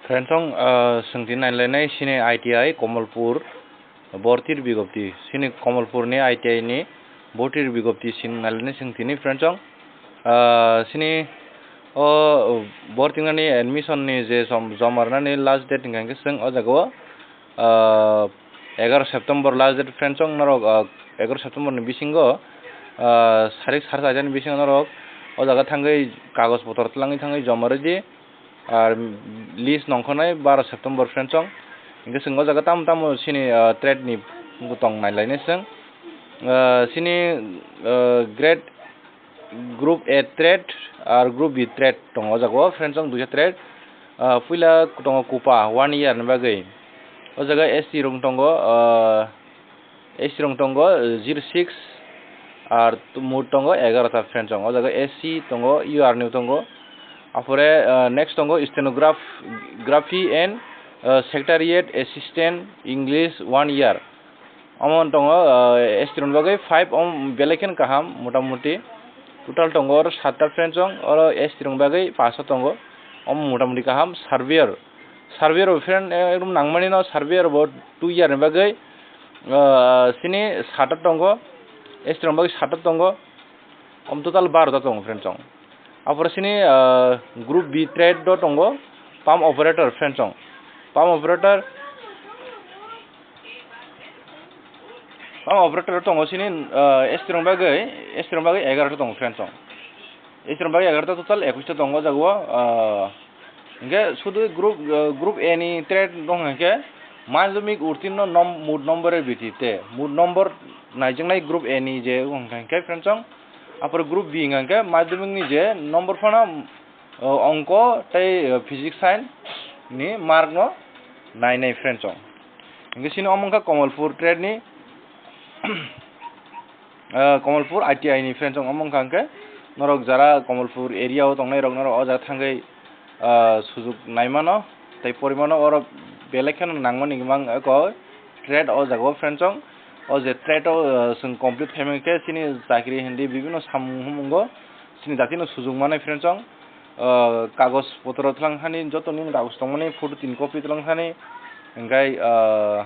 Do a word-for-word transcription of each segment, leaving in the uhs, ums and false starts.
Friendsong, ah, swngti nailainai sini I T I Kamalpur bortir bigopti. Sini Kamalpurni I T I ni bortir bigopti sini nailainai swngtini friendsong. Ah, sini o bortingnani admission ni je som-, joma rwnani last date hingkha hingkhe swng o jaga o, ah, egaroh September last date friendsong norok, ah, egaroh September ni bisingo, ah, sarik sar sajani bisingo norok o jaga thangwi kagoj potor twlangwi thangwi joma rwdi. Ar list nongkhornai baro September friendsong. Hingkhe chwng o jaga tamo tamo sini, ah, trade ni tong nailainai chwng. Ah, sini, ah, grade group A trade ar group B trade tongo o jaga o friendsong duita trade. Ah, puila tongo kupa one year ni bagwi. O jaga S T rok tongo, ah, S T rong tongo, eh, zero six, ar t-, mut tongo egaroh ta friendsong. O jaga S C tongo, U R ni tongo. Apore, eh, next tongo stenograph-, graphy and, eh, secretariat assistant English one year. Omo tongo, eh, S T rong bagwi five, om belai khen kaham, mota moti. Total tongo oro satta friendsong, oro S T rong bagwi pasto tongo. Om mota moti kaham, surveyor. Surveyor bo friend, eh, ekdom nangmani no surveyor bo two year ni bagwi, ah, sini sata tongo, S T rok bagwi sata tongo, om total baro ta tongo friendsong. Apore sini, ah, group B trade do tongo, pump operator friendsong. Pump operator, pump operator tongo sini, ah, S T rok bagwi, S T rok bagwi egaroh ta tongo friendsong. S T rok bagwi egaroh ta, total ekush ta tongo o jaga o, ah, Hingkhe sudu group, eh, group A ni trade wng kha hingkhe madhyamik uttirno nom-, mut nombor biti te mut nombor naijaknai group A ni je wng kha hingkhe friendsong. Apor group B wng kha hingkhe madhyamik ni je nombor phano, eh, ongko tei, eh, physics science ni mark no nainai friendsong. Hingkhe sini omo wng kha Kamalpur trade ni ah, Kamalpur I T I ni friendsong omo wngkha hingkhe norok jara Kamalpur area o tongnai rok norok o jaga thangwi, ah, sujuk naimano tei porimano oro belai kheno nangmani mang eko trade o jaga o friendsong. O je trade o, ah, chwng complete khaimani khe chini chakri hindi bibino samung humungo chini jatino sujuk manai friendsong. Ah, kagoj potro twlang thani joto nini kagoj tongmani photo tin copy twlang thani hingkhai, ah,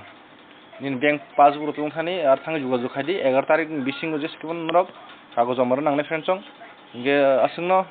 Nini bank passbook rok tong thani, ar thang jogajog khai di, egaroh tarik ni bisingo jesa khe norok kagoj joma rw nangnai friendsong. Hingkhe aswkno